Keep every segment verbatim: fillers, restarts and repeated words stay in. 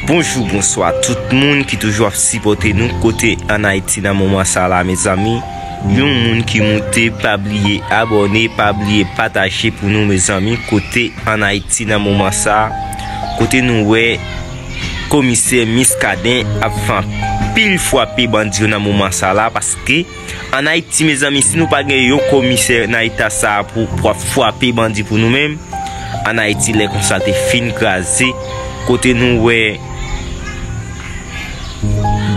Bonjou, bonswa tout moun ki toujou ap sipòte nou kote ann Ayiti nan moman sa la, mezanmi. Yon moun ki moute, pa bliye abòne, pa bliye pataje pou nou, mezanmi, kote ann Ayiti nan moman sa, kote nou wè komisè Muscadin ap fè anpil frape bandi yo nan moman sa la, paske ann Ayiti, mezanmi, si nou pa gen yon komisè nan eta sa a pou, pou ap frape bandi pou nou menm, ann Ayiti, lè konsa te fin kraze, kote nou wè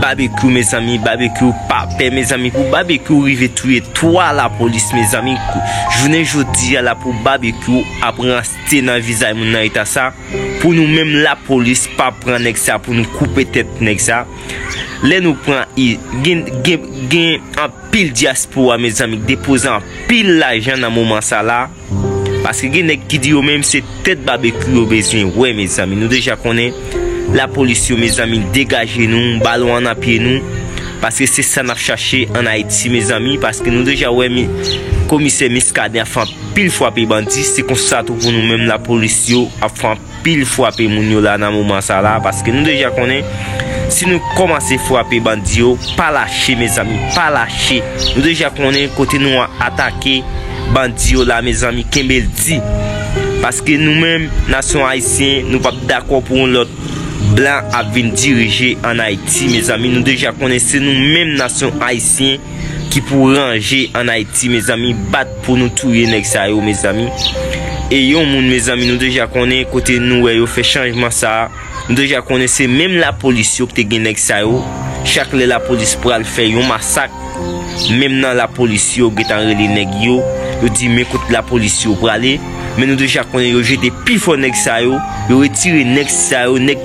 Babekyou, mezanmi, Babekyou pa pè, mezanmi, pou Babekyou rive touye twa lapolis, mezanmi, jounen jodi a la pou Babekyou ap ranste nan vizaj moun nan eta sa, pou nou menm lapolis pa pran nèg sa, pou nou koupe tèt nèg sa. Lè nou pran i, gen, gen, gen anpil dyaspora, mezanmi, k depoze anpil lajan nan moman sa la. Paske gen nèg ki di yo menm se tèt Babekyou yo bezwen wè, mezanmi. Nou deja konnen lapolis yo, mezanmi, degaje nou, balon an nan pye nou. Paske se sa n ap chache ann Ayiti, mezanmi. Paske nou deja wè mi, komisè Muscadin ap fè anpil frape bandi. Se konsa tou pou nou menm lapolis yo ap fè anpil frape moun yo la nan moman sa la. Paske nou deja konnen, si nou kòmanse frape bandi yo, pa lache, mezanmi, pa lache. Nou deja konnen kote nou a atake bandi yo la, mezanmi, kenbe l di. Paske nou menm, nasyon ayisyen, nou p ap dakò pou yon lòt blan ap vin dirije ann Ayiti, mezanmi. Nou deja konnen se nou menm, nasyon ayisyen, ki pou ranje ann Ayiti, mezanmi. Bat pou nou touye nèg sa yo, mezanmi. E yon moun, mezanmi, nou deja konnen kote nou wè yo fè chanjman sa a. Nou deja konnen se menm lapolis yo ki te gen nèg sa yo. Chak lè lapolis pral fè yon masak, menm nan lapolis yo gentan rele nèg yo. Yo di men kot lapolis yo prale. Men nou deja konnen yo jete pi fò nèg sa yo. Yo retire nèg sa yo, nèg